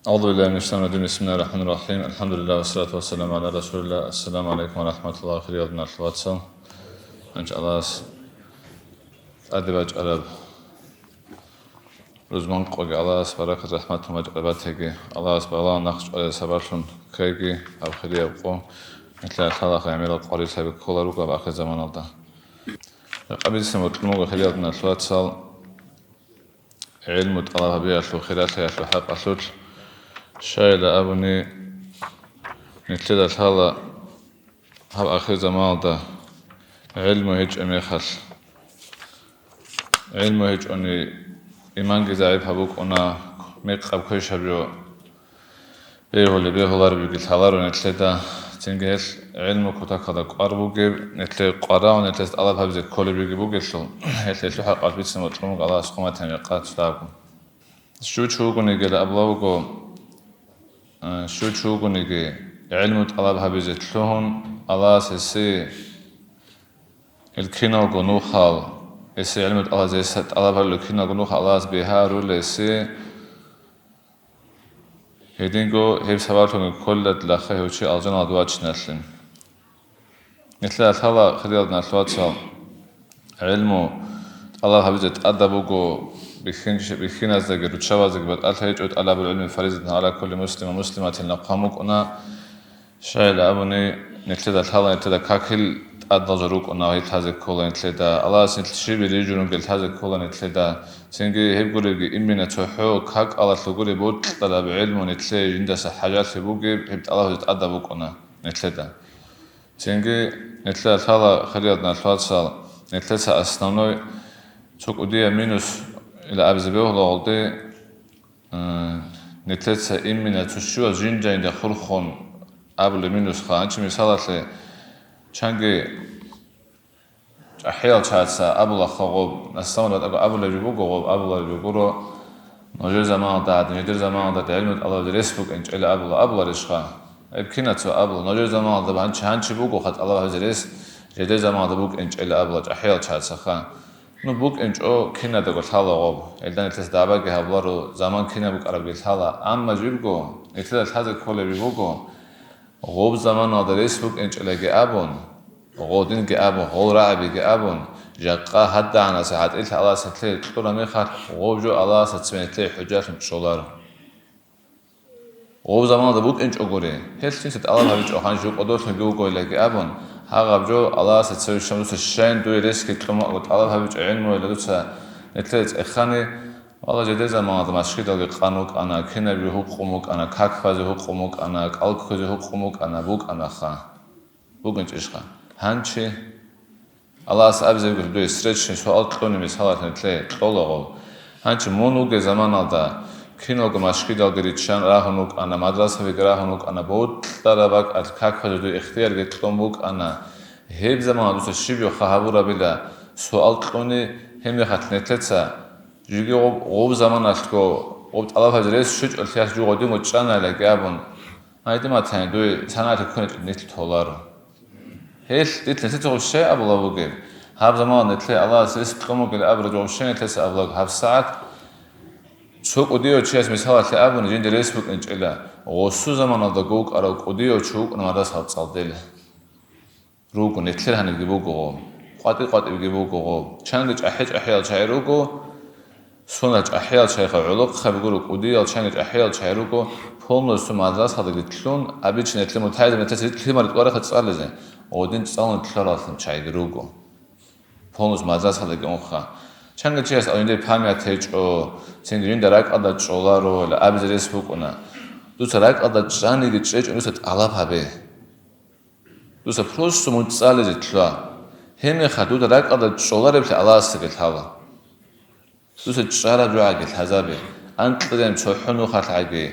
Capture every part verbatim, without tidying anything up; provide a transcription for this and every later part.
أعوذ بالله من الشيطان الرجيم. بسم الله الرحمن الرحيم. الحمد لله والصلاة والسلام على رسول الله. السلام عليكم ورحمة الله. Хириял диналъул вацал. Гьанже Аллагьас тӀаде бачӀараб рузман къоги, Аллагьас баракат рахӀматун бачӀараб батаги, Аллагьас балагьун нахъчӀвалел сабаблъун ккеги, гьаб хирияб къо нилъеда лъалаха, гӀемерал къварилъаби ккола руго гьаб ахирзаманалда. Ракъабилъун бокьун буго, хириял диналъул вацал, гӀилму тӀалаб гьабиялъул хиралъиялъул хӀакъалъулъ. Щайила абуни, нилъеда лъала гьаб ахирзаманалда гӀилму гьечӀеб мехалъ. ГӀилму гьечӀони, иманги загӀип гьабукӀуна, мекъаб квешаб жо бегьулеб бегьуларебги лъаларо нилъеда. Цинги гьелъ гӀилму кутакалда кӀвар бугеб, нилъее къваригӀун, нилъеца тӀалаб гьабизе кколебги бугелъул, гьелъ гьелъул хӀакъалъулъ бицун бокьун буго Аллагьас хъуматин рекъа цӀалугун. Щив чи вугониги абулеб буго, э, щив чи вугониги гӀилму тӀалаб гьабизе лъугьун, Аллагьас гьесие ил киналго нухал, гьесие гӀилму тӀалаб гьабизе тӀалаб гьарулел киналго нухал Аллагьас бигьа гьарулел гьесие, гьединго гьеб сабаблъунги кколила дилаха гьев чи алжаналда вачиналъе. Нилъеда лъала, хириял диналъул вацал, гӀилму тӀалаб гьабизе тӀадаб буго, бихьин-, бихьиназдаги руччабаздаги батӀалъи гьечӀо: «ТӀалабул гӀилми фаризатун гӀала кулли муслимин ва муслиматин», нахъван букӀуна. Щайила абуни, нилъеда лъала, нилъеда какил тӀадал жо рукӀуна, гьел лъазе ккола нилъеда. Аллагьас нилъ щиб рижунги лъазе ккола нилъеда. Цинги гьеб гуребги, имина цохӀо какалалъугури бокьараб гӀилму нилъее жиндаса хӀажалъи бугеб, гьеб тӀалаб гьабизе тӀадаб букӀуна нилъеда. Цинги нилъеда лъала, хириял диналъул вацал, нилъеца основной цо кӀудияб минус ила абизе бегьулагъулде, э, нилъеца имина цо щивас жинда-жинда хурхун абулеб минусха. Гьанчи мисалалъе, чанги чӀахӀиял чагӀаца абулаха гъоб, наслан ратӀаго абулеб жо буго гъоб, абулареб жо гуро, нужер заманалда гӀадин, жидер заманалда гӀилму тӀалабизе рес букӀинчӀела абула, абуларищха? Гьеб кинаца абула, нужер заманалда гьанчи, гьанчи бугоха тӀалаб гьабизе рес, жидер заманалда букӀинчӀела абула чӀахӀиял чагӀацаха. Ну, букӀинчӀо кинадаго лъала гъоб, гьелда нилъеца дагӀбаги гьабуларо, заман кинаб букӀарабги лъала, амма жибго нилъеда лъазе кколеби буго, гъоб заманалда рес букӀинчӀелаги абун, гъодинги абун, гъол рагӀабиги абун, жакъа гьадагӀанаса гьатӀилъи Аллагьас гьелъие кьураб мехалъ, гъоб жо Аллагьасда цебе нилъее хӀужалъун чӀоларо. Гъоб заманалда букӀинчӀогури, гьелъ жинца тӀалаб гьабичӀо, гьанже жо кӀодолъунги вугоилаги абун, гьагъаб жо Аллагьасда цеве щван дуца щайин дуе ресги кьун ваго тӀалаб гьабичӀо гӀилмуялда дуца нилъее цӀехани, валла, жидер заманалда машгидалги къан вукӀана, кинабги гьукъун вукӀана, как базе гьукъун вукӀана, кӀал кквезе гьукъун вукӀана, букӀанаха. БукӀинчӀищха? Гьанчи Аллагьас абизе буго дуе срочный суал кьуни, мисалалъе, нилъее кьолаго. Гьанчи мун вугеб заманалда киналго машгидалги риччан рагьун вукӀана, мадрасабиги рагьун вукӀана, бокьараб бакӀалъ какалъе дуе ихтиярги кьун букӀана. Гьеб заманалда дуца щиб йоха гьабурабила суал кьуни, гьеб мехалъ нилъеца жиги гъоб, гъоб заманалъго, гъоб тӀалаб гьабизе рес щвечӀолъиялъ жо гъодинго чӀаналаги абун, гьайде матани, дуе санагӀалъи ккунечӀеб нилъ толаро. Гьелъ дилъ нилъеца гъоб щай абулеб бугеб? Гьаб заман нилъее Аллагьас рес кьун бугел абураб жо гъоб щай нилъеца абулеб? Гьаб сагӀат цо кӀудияв чияс, мисалалъе абуни, жинда рес букӀинчӀела, гъосу заманалда гукарав кӀудияв чи вукӀуна мадрасалда цӀалдел. Руго, нилъер гьанибги буго гъо, къватӀи-къватӀибги буго гъо. Чанги чӀахӀи-чӀахӀиял чагӀи руго, сунал чӀахӀиял чагӀиха гӀолохъаби гуро, кӀудиял чанги чӀахӀиял чагӀи руго, полностью мадрасалдаги лъун, обычно нилъер мутагӀилим нилъеца лъимал кӀвараха цӀализе, гъодин цӀалун лъараллъун чагӀиги руго. Полностью мадрасалдаги унха. Чанги чияс жиндир память гьечӀо, цинги жинда ракӀалда чӀоларо, ила абизе рес букӀуна. Дуца ракӀалда чӀаниги чӀечӀо, дуца тӀалаб гьабе. Дуца просто мун цӀализе лъугьа. Гьебмехалъ дуда ракӀалда чӀолареблъи Аллагьасдаги лъала. Дуца чӀараб жо гӀаги лъазабе, анкьилан цохӀо нухалъ гӀаги,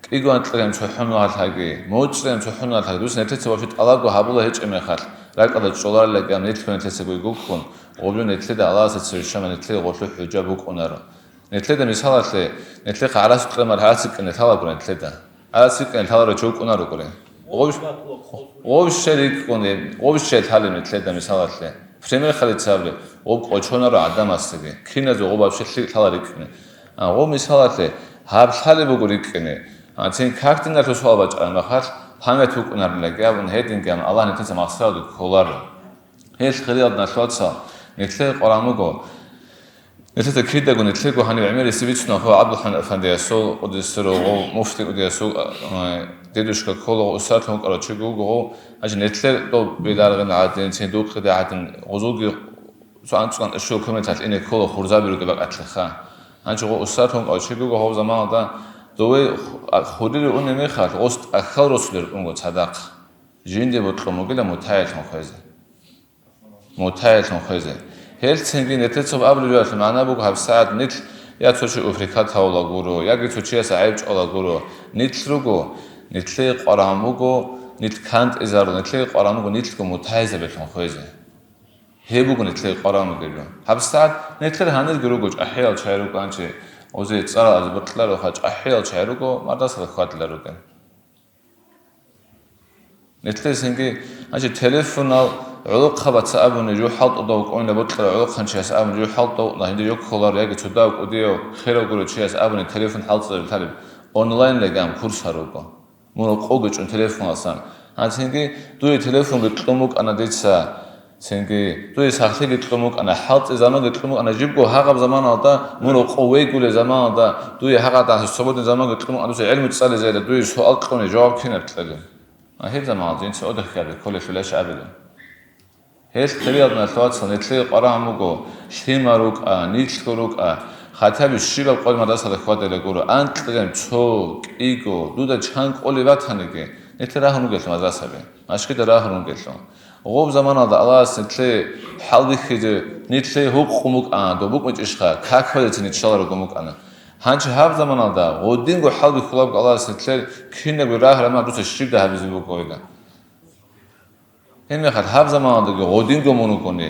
кӀиго анкьилан цохӀо нухалъ гӀаги, моцӀилан цохӀо нухалъ гӀаги, дуца нилъеца вообще тӀалабго гьабула гьечӀеб мехалъ, ракӀалда чӀоларила кӀиаб нилъго нилъеца гуй гуккун, гъоб жо нилъеда Аллагьасда цеве щвана нилъее гъолъул хӀужа букӀунаро. Нилъеда мисалалъе, нилъехъа гӀарац кьемал гӀарац кьене лъалагура нилъеда. ГӀарац кьене лъаларав чи вукӀунаро гури. Гъов-, гъов щай рикӀкӀуни, гъов щай лъалеб нилъеда мисалалъе. Пример халицабли, гъоб кӀочонаро гӀадамасдаги. Киназего гъоб вообще лъи-, лъала рикӀкӀине. А, гъоб мисалалъе, гьаб лъалеб буго рикӀкӀине. Гьанцин как диналъул суал бачӀараб мехалъ, память букӀунарилан абун, гьединги абун, Аллагь нилъеца магъфираталде кколаро. Гьел хириял диналъул вацал, нилъее къваран буго. Нилъеца кидаго, нилъего гьанив гӀемерисеб бицунеб буго ГӀабдулхӀанан афандиясул, къуддиса сирругьу, муфти кӀудиясул, э, дедушка кколаго, устарлъун вукӀарав чиги вуго, гьанже нилъер доб беларгъин гӀадин, цин дукъиде гӀадин, гъозулги цо анцӀгӀан щуго километралъ ине ккола хурзаби ругеб бакӀалъеха. Гьанже гъо устарлъун вукӀарав чиги вуго гьаб заманалда, дове ху-, а, хуррире унеб мехалъ, гъос тӀахьал росулел унго цадахъ. Жинде бокьун бугила мутагӀиллъун хвезе. МутагӀиллъун хвезе. Гьелцинги нилъеца абулеб жоялъул магӀна буго, гьабсагӀат нилъ я цо чи упрекать гьавула гуро, яги цо чияс гӀайиб чӀвала гуро. Нилъ руго, нилъее къваран буго, нилъ кантӀизарун, нилъее къваран буго нилъго мутагӀизабилъун хвезе. Гьеб буго нилъее къваран бугеб жо. ГьабсагӀат нилъер гьанирги руго, чӀахӀиял чагӀи рукӀанчи, озе цӀарал азе бокьараха, чӀахӀиял чагӀи руго, мадасалда хьвадилел ругел. Нилъер цинги, гьанже телефонал гӀолохъабаца абуни, жо хӀалтӀудав кӀунила бокьарав гӀолохъанчияс абуни, жо хӀалтӀуна, гьанже жо кколаро, яги цо дав кӀудияв херав гурев чияс абуни, телефон хӀалтӀизабилъараб, онлайн легам курс гьаруго. Мун рокъовги чӀун телефоналсан. Гьанцинги дуе телефонги кьун букӀана дица. Цинги дуе сахлъиги кьун букӀана, хӀалтӀи заманги кьун букӀана, жибго гьагъаб заманалда, мун рокъов вегулеб заманалда, дуе гьагъадаса свободный заманги кьун букӀана, дуца гӀилму цӀализейила, дуе суал кьуни, жаваб кинаб кьела? А гьеб заманалда жинца одехиялде кколелъулищ абилан. Гьел хириял диналъул вацал, нилъее къваран буго, лъимал рукӀа, нилъго рукӀа, хотя бы щибаб къоялъ мадрасалда хьвадила гуро, анкьилан цо, кӀиго, дуда чан кӀолеб батаниги, нилъ рагьун ругелъул мадрасаби. Машгида рагьун ругелъул. Гъоб заманалда Аллагьас нилъее хӀалбихьизе, нилъее гьукъун букӀана, доб букӀинчӀищха, как базецин нилъ щваларого букӀана. Гьанже гьаб заманалда гъодинго хӀалбихьулеб Аллагьас нилъер кинабго рагь-рамал дуца щибда гьабизе бугойила. Гьебмехалъ гьаб заманалдаги гъодинго мун вукӀуни,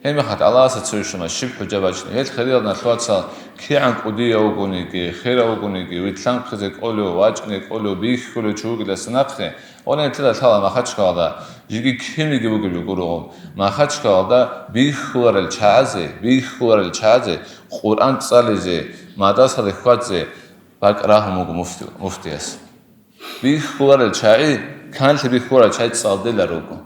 гьебмехалъ Аллагьасда цеве щуна щиб хӀужа бачӀине. Гьел хириял диналъул вацал, кигӀан кӀудияв вугониги, херав вугониги, вилълъанхъизе кӀолев, вачӀине кӀолев, бихьулев чи вугилан нахъе, Ола нилъеда лъала Махачкалда, жеги кинниги бугеб гуро, Махачкалда бихьуларел чагӀазе, бихьуларел чагӀазе, Къуръан цӀализе, мадрасалде хьвадзе бакӀ рагьун буго муфти-, муфтияс. Бихьуларел чагӀи, канлъи бихьуларел чагӀи цӀалдилан руго.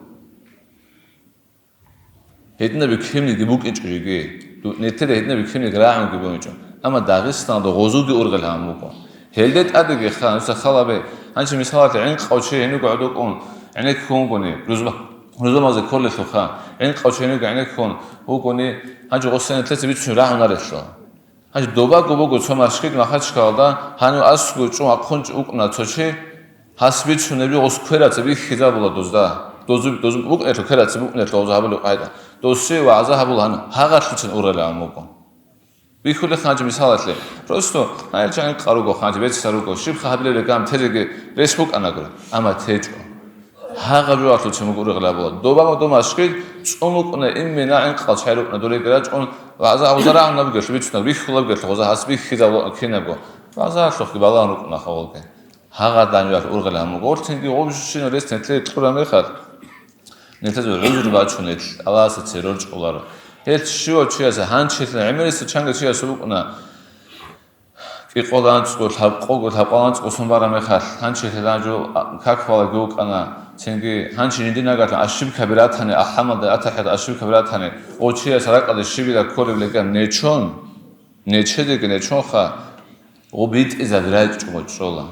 Гьединаб бихьинлъиги букӀинчӀо жеги. Ду-, нилъеда гьединаб бихьинлъиги рагӀунги букӀинчӀо. Амма Дагъистаналда гъозулги ургъел гьабун буго. Гьелде тӀадеги ха-, нуса халабе, гьанчи мисалалъе гӀинкъав чи гьенивго гӀодов вукӀун, гӀенеккун вугони, рузма-, рузмазе кколелъулха, гӀинкъав чи гьенивго гӀенеккун вугони, гьанчи гъосие нилъеца бицун рагӀунарелъул. Гьанже добаго буго цо машгид Махачкалда, гьанив аскӀов чӀун вахъун вукӀуна цо чи, гьас бицунеб гъос квераца бихьизабула дозда. Дозу-, дозу букӀунелъул, квераца букӀунелъул гъоза гьабулеб къайда. Досие вагӀза гьабула гьанив, гьагъарлъуцин ургъел гьабун буго. Бихьулехъанчи мисалалъе, просто гьанчи гӀинкъа руго, хъанчи бецӀлъа руго, щибха гьабилеб рекӀам тезеги рес букӀанагури, амма течӀо. Гьагъаб жо вахлуцин буго ургъел гьабула. Доба-, доба машгид цӀун вукӀуна, иммина гӀинкъал чагӀи рукӀуна дурегги рачӀун, вагӀза гьабузарагӀун бугелъул бицунеб, бихьулеб бугелъул гъоза гьас бихьизабула кинабго. ВагӀзалъухъги балагьун рукӀуна хавалги. Гьагъадан жал ургъел гьабун буго. Гъорцинги гъобщинал рес нилъее кьураб мехалъ, нилъеца гӀузру бачун нилъ Аллагьасда цере рорчӀуларо. Гьел щивав чияс гьанчилъун гӀемерисев чанги чиясул букӀуна. КӀикъоялда анцӀго, лъабкъого, лъабкъоялда анцӀго сон бараб мехалъ, гьанчи лъилан жо, а, как балагьун вукӀана, цинги гьанчи жиндир нагагьлъун ошибкаби ратани, ахӀамалда, атахӀият ошибкаби ратани, гъов чияс ракӀалде щибила кколеб леган нечон, нечедеги нечонха, гъоб битӀизаби рачӀого чӀола.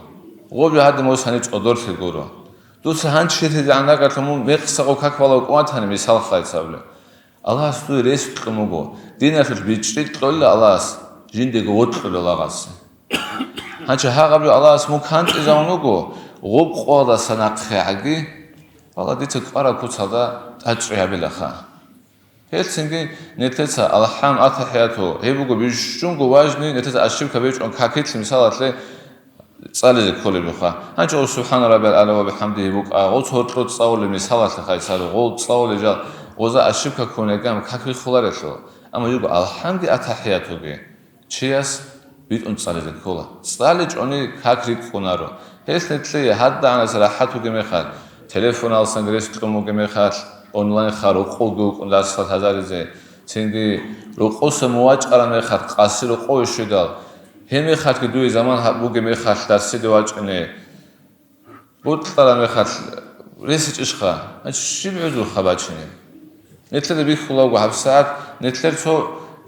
Гъоб жо гьадин мос гьанив цӀодорлъи гуро. Дуца гьанчи лъилан нагагьлъун мун мекъса гъов как балагьун вукӀун ватани, мисал хъайцабли. Аллагьас дуе рес кьун буго, диналъулъ бичӀчӀи кьолила Аллагьас, жиндего вокьулев лагъасе. Гьанчи гьагъаб жо Аллагьас мун кантӀизавун вуго, гъоб къоялдаса нахъегӀаги, валла, дица кӀвараб куцалда тӀадчӀи гьабилаха. Гьелцинги нилъеца алхӀам, атахӀияту, гьеб буго бищунго важный, нилъеца ошибка бечӀун какилъи, мисалалъе, цӀализе кколеб буха. Гьанчи гъов «Субхана раббиял аъла ва бихӀамдигьи» букӀа, гъов цо гьоркьор цӀалулеб, мисалалъе хъайцаро, гъов цӀалулеб жал, гъоза ошибка ккун гӀегам как риххуларелъул. Амма юго алхӀамги атахӀиятуги чияс битӀун цӀализе ккола. ЦӀаличӀони как рикӀкӀунаро. Гьелъ нилъее гьадагӀанас рахӀат бугеб мехалъ, телефоналсан грес кьун бугеб мехалъ, онлайн-ха рокъовги вукӀун дарсал хӀезаризе, цинги рокъоса мувачӀараб мехалъ къаси рокъове щведал, Гьеб мехалъги дуе заман гьаб бугеб мехалъ дарсиде вачӀине, бутӀараб мехалъ ресичӀищха? Гьанчи щиб гӀузруха бачине? Нилъеда бихьулаго гьабсагӀат, нилъер цо,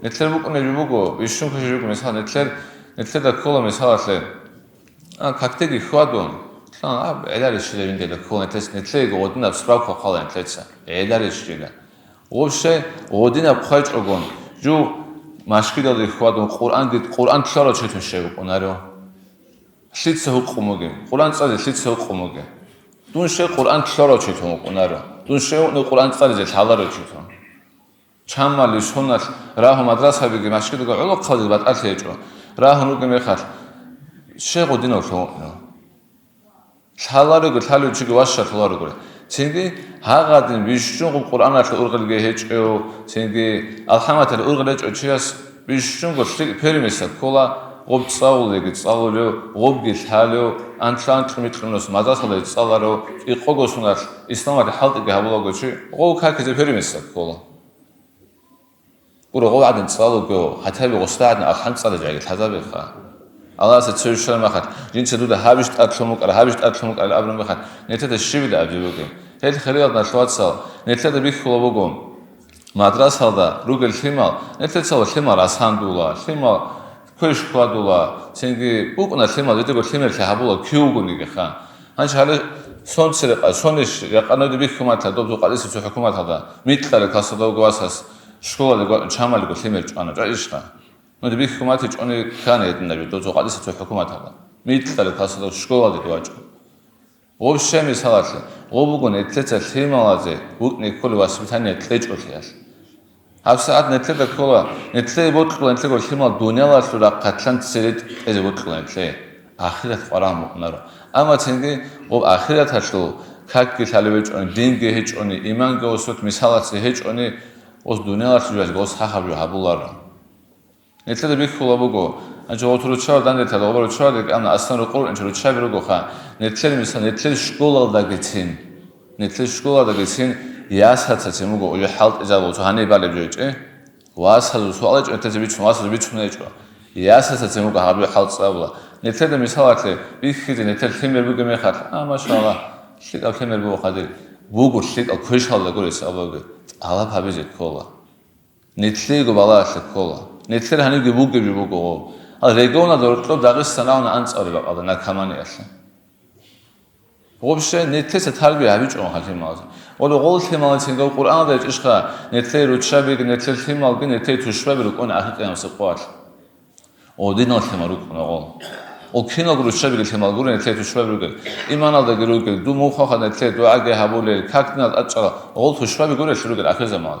нилъер букӀунеб жо буго, бищун кколеб жо буго, мисал, нилъер, нилъеда ккола, мисалалъе, а, какдеги хьвадун, лъан, а, гӀеларищила жиндиеда ккола нилъеца, нилъеего гъодинаб справка хъвала нилъеца, гӀеларищила. Вообще, гъодинаб хъвачӀогон, жо машгидалде хьвадун, Къуръанги, Къуръан лъарав чи тун щай вукӀунаро? Лъица гьукъун бугеб? Къуръан цӀализе лъица гьукъун бугеб? Дун щай Къуръан лъарав чи тун вукӀунаро? Дун щай вукӀуна Къуръан цӀализе лъаларав чи тун? Чамали, соналъ рагьу мадрасабиги машгидаго гӀолохъабазеги батӀалъи гьечӀо. Рагьун ругеб мехалъ, щай гъодинавлъун вукӀуна? Лъаларого, лъалев чиги ващалъуларого. Цинги гьагъадин бищунго Къуръаналъул ургъелги гьечӀев, цинги алхӀаматалъул ургъел гьечӀев чияс бищунго лъикӀ первенство ккола, гъоб цӀалулеги цӀалулев, гъобги лъалев, анлъ-анкьмикьунас мадрасалда цӀаларев, цӀикъого соналъ исламалъе хӀалтӀиги гьабулаго чи, гъов какизе первенство ккола. Гуро, гъов гӀадин цӀалуго, хӀатаби гъосда гӀадин алхӀам цӀализе гӀеги лъазабиха. Аллагьасе цо ишараб мехалъ, жинца дуда гьабищ тӀадлъун букӀара, гьабищ тӀадлъун букӀара абураб мехалъ, нилъеда щибила абизе бугеб? Гьел хириял диналъул вацал, нилъеда бихьула буго, мадрасалда ругел лъимал, нилъецаго лъимал расандула, лъимал квеш хьвадула, цинги букӀуна лъимал, жидего лъимерлъи гьабула кив вугониги ха. Гьанже гьале сон церекъа, сонищ рекъа ноде бихьуматла доб цо къадиса цо хӀукуматалда, микьалъ касадавго васас школалде гва-, чамалго лъимер чӀвана, чӀваишха? Ноде бихьумати чӀвани ккани гьединаб доб цо къадиса цо хӀукуматалда, микьалъ касадав школалде вачӀун. Вообще мисалалъе, гъо буго нилъеца лъималазе букӀине кколеб воспитание кьечӀолъиялъ. ГьабсагӀат нилъеда ккола, нилъее бокьула нилъего лъимал дуниялалъул рахъалъан цере кьезе бокьула нилъее, ахират къварагьун букӀунаро. Амма цинги гъоб ахираталъул какги лъалев гьечӀони, динги гьечӀони, иманги осут мисалалъе гьечӀони, ос дуниялалъул жоялъе ос хахаб жо гьабуларо. Нилъеда бихьула буго, гьанже гъотӀ руччаб данде тала, гъоба руччаб декӀамна аслан рукъур гьанже руччаби ругоха. Нилъер мисал, нилъер школалдагицин, нилъер школалдагицин ясацацин буго уже хӀалтӀизабул цо гьаниб балеб жо гьечӀе. Васазул суал гьечӀо, нилъеца бицун, васазул бицун гьечӀо. Ясацацин буго гьаб жо хӀалтӀизабула. Нилъеда мисалалъе бихьизе, нилъер лъимер бугеб мехалъ, а, машаллагь, лъикӀаб лъимер буго хадир. Буго лъикӀаб квешалда гурес абаги, тӀалаб гьабизе ккола. Нилъего балагьалъе ккола. Нилъер гьанибги бугеб жо буго гъо. Гьал регионалда рокьоб Дагъистан абуна анцӀабилеб бакӀалда наркоманиялъе. Вообще, нилъеца тарбия гьабичӀо гьал лъималазе. Ола гъол лъималацин гьав Къуръаналда гьечӀищха, нилъее руччабиги, нилъер лъималги, нилъее тушбаби рукӀуна ахир къиямасеб къоялъ. Гъодинал лъимал рукӀуна гъол. Гъол киналго руччабиги лъимал гурин, нилъее тушбаби ругел. Иманалдаги ругел, дун мухъалха нилъее дугӀаги гьабулел, как динал тӀачӀала, гъол тушбаби гурелъ ругел ахир заман.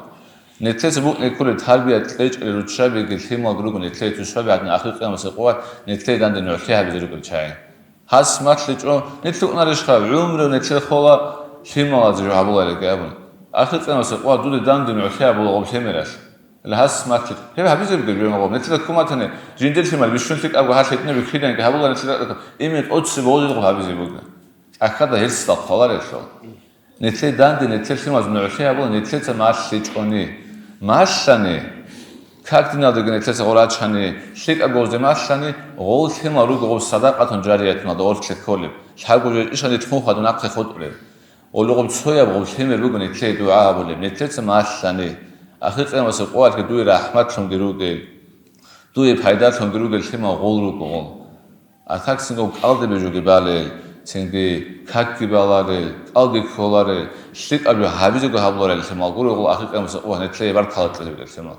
Нилъеца букӀине кколел тарбият кьечӀел руччабиги лъималги руго нилъее тушбаби гьадин ахир къиямасеб къоялъ нилъее данде нугӀлъи гьабизе ругел чагӀи. Гьас малъичӀо, нилъ укӀунарищха, гӀумру нилъер хола лъималазе жо гьабулареги абун. Ахир къиямасеб къоялъ дуде данде нугӀлъи гьабула гъоб лъимералъ. Гьас малъичӀо. Гьеб гьабизе бугеб жо гъоб. Нилъеда ккуматани, жиндир лъимал бищун лъикӀабго гьал лъикӀаб бихьиданги гьабула нилъеда имин тӀоцебе гъозилгъу гьабизе буго. ТӀахьазда гьелъ хъваларелъул. Нилъее данде, нилъер лъималаз нугӀлъи гьабула, нилъеца малъичӀони. Малъани, как диналдаги нилъеца гъорачани, лъикӀаб гъозде малъани, гъов лъимал руго гъов садакъатун жариятуналда гъорлъе кколеб. Лъабго жо ишани тхун хадуб нахъе хутӀулеб. Гъолгъоб цояб гъов лъимер буго нилъее дугӀа гьабулеб, нилъеца малъани. Ахир къиямасеб къоялъги дуе рахӀматлъунги ругел, дуе пайдалъунги ругел лъимал гъол руго гъол. А так цинги кӀалдибе жоги балел, цинги какги баларел, кӀалги кколарел, лъикӀаб жо гьабизего гьабуларел лъимал гурел гъол ахир къиямасеб къо нилъее баркала кьезе бугел лъимал.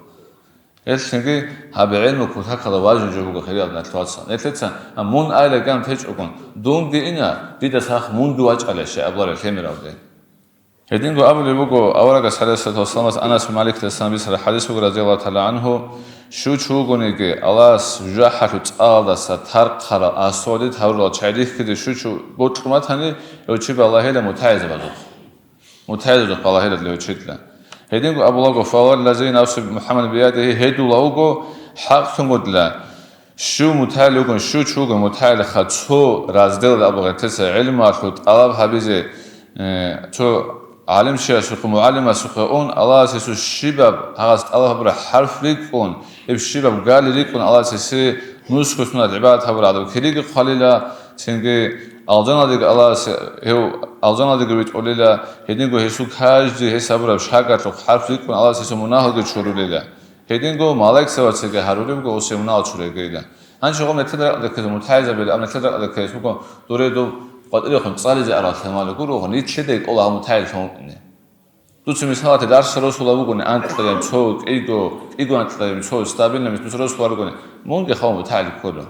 Гьелъ цинги гьаб гӀелму кутакалда важин жо буго хириял диналъул вацал. Нилъеца, а, мун айла ган течӀогун, дунги ина, дида сах мунги вачӀала щай абуларел лъимералде. Гьединго абулеб буго, аварагас, гӀалайгьиссалату вассаламас, Анас бин Маликидасан бицараб хӀадис буго, радияллагьу тагӀала гӀангьу, щив чи вугониги, Аллагьас жужахӀалъул цӀалдаса тархъарал асугъдид гьавурал чагӀи рихьизе щив чи бокьун батани, гьев чи балагьила мутагӀилзабазухъ. МутагӀилзабазухъ балагьила гьев чила. Гьединго абулаго, фаваллази нафси МухӀаммад биядигьи, гьедула вуго хӀакълъун гъодила. Щив мутагӀил вугони, щив чи вугони мутагӀилха цо разделалда абула гъертеса гӀилмуялъул тӀалаб гьабизе, э, цо гӀалимчиясухъе, мугӀалимасухъе ун, Аллагьас гьесул щибаб гьагъас тӀалаб гьабураб хӀарп рикӀкӀун, гьеб щибаб гали рикӀкӀун Аллагьас гьесие Нусго сунат гӀибадат гьабурал гӀадаб кириги хъвалила, цинги алжаналдеги Аллагьас гьев алжаналдеги витӀулила, гьединго гьесул каждый гьес гьабураб шагьарлъухъ хӀарп рикӀкӀун Аллагьас гьесул мунагьалги чурулила. Гьединго малаикзабацаги гьаруребго гьесие мунагьал чурегейила. Гьанже гъо метер ракӀалде ккезе мутагӀилзабила, ам метер ракӀалде ккезе буго дуре доб къватӀире хун цӀализе арал лъимала гуро, гъо нитлъедай кӀола гьав мутагӀил лъун вукӀине. Дуца мисалалъе дарс росула вугони, анкьаям цо кӀиго, кӀиго анкьаям цо стабильно мис-, дуца росула ругони, мунги хавун мутагӀил ккола.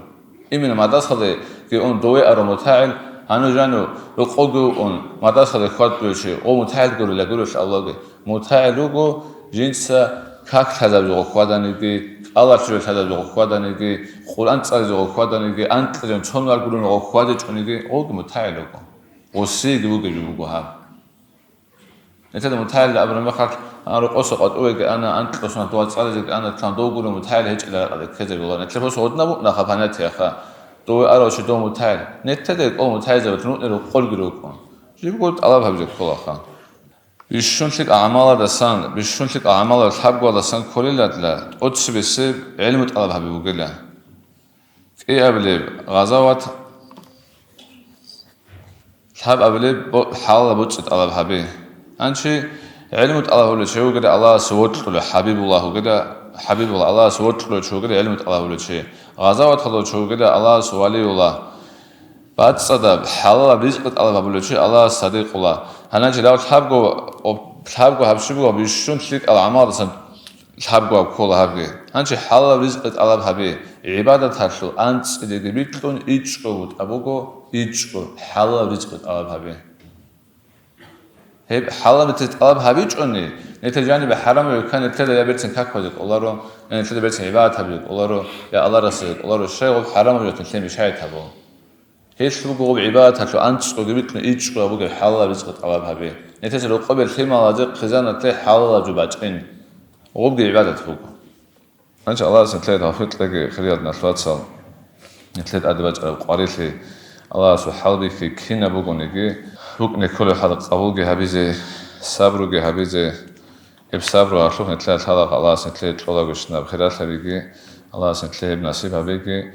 Именно мадрасалдеги ун дове аро мутагӀил, гьанив жанив рокъовги вукӀун, мадрасалде хьвадулев чи, гъо мутагӀил гурила гурелъ Аллагьги. МутагӀил вуго жинца как лъазабизе гъо хьваданиги, кӀалалъуре лъазабизе гъо хьваданиги, Къуръан цӀализе гъо хьваданиги, анкьаям цо нугӀал гурун гъо хьвадичӀониги, гъоги мутагӀил вуго. Гъосиеги вугев жо вуго гьаб. Нилъеда мутагӀилла абураб мехалъ, а, рокъоса къватӀувеги ана, анкьа сунат дова цӀализеги ана, лъан дов гуреб мутагӀил гьечӀила ракӀалде ккезе бегьула. Нилъер босо гьодна букӀунаха понятиеха, дове арав чи дов мутагӀил. Нилъеда кӀол мутагӀилзабилъун рукъолги рукӀун. Жибго тӀалаб гьабизе кколаха. Бищун лъикӀ гӀамаладасан, бищун лъикӀ гӀамалал лъабгоялдасан кколелалъ, тӀоцебесеб гӀилму тӀалаб гьаби бугила. КӀиабилеб гъазават, лъабабилеб бо-, хӀалалаб боцӀи тӀалаб гьаби. Гьанчи гӀилму тӀалаб гьабулев чи вугила Аллагьасе вокьулев, ХӀабибуллагь вугила, ХӀабибуллагь, Аллагьасе вокьулев чи вугила гӀилму тӀалаб гьабулев чи. Гъазаваталда чи вугила Аллагьасе валиюллагь. БацӀцӀадаб, хӀалалаб ризкъи тӀалаб гьабулев чи Аллагьасе садикъуллагь. Гьанчи дав лъабго, лъабго гьаб щиб буго, бищун лъикӀал гӀамалдасан лъабго гьаб ккола гьабги. Гьанчи хӀалалаб ризкъи тӀалаб гьаби, гӀибадаталъул анцӀидеги бикьун ичӀго бутӀа буго, ичӀго хӀалалаб ризкъи тӀалаб гьаби. Гьеб хӀалалаб ризкъи тӀалаб гьабичӀони, нилъер жанибе хӀарамаб векан нилъеда я берцин как базе кӀоларо, я нилъеда берцин гӀибадат гьабизе кӀоларо, я Аллагь расизе кӀоларо, щай гъоб хӀарамаб жо нилъее мешайит гьабула. Гьелъ буго гъоб гӀибадаталъул анцӀцӀоги бикьун ичӀго бугеб хӀалалаб ризкъи тӀалаб гьаби. Нилъеца рокъобе лъималазе хъизаналъе хӀалалаб жо бачӀин. Гъобги гӀибадат буго. Гьанчи Аллагьас нилъее тавфикъ кьеги, хириял диналъул вацал, нилъее тӀаде бачӀараб къварилъи Аллагьасул хӀалбихьи кинаб бугониги, букӀине кколеб хӀал къабулги гьабизе, сабруги гьабизе, гьеб сабру гьалъухъ нилъее лъала Аллагьас нилъее кьолагощинаб хиралъабиги, Аллагьас нилъее гьеб насиб гьабиги,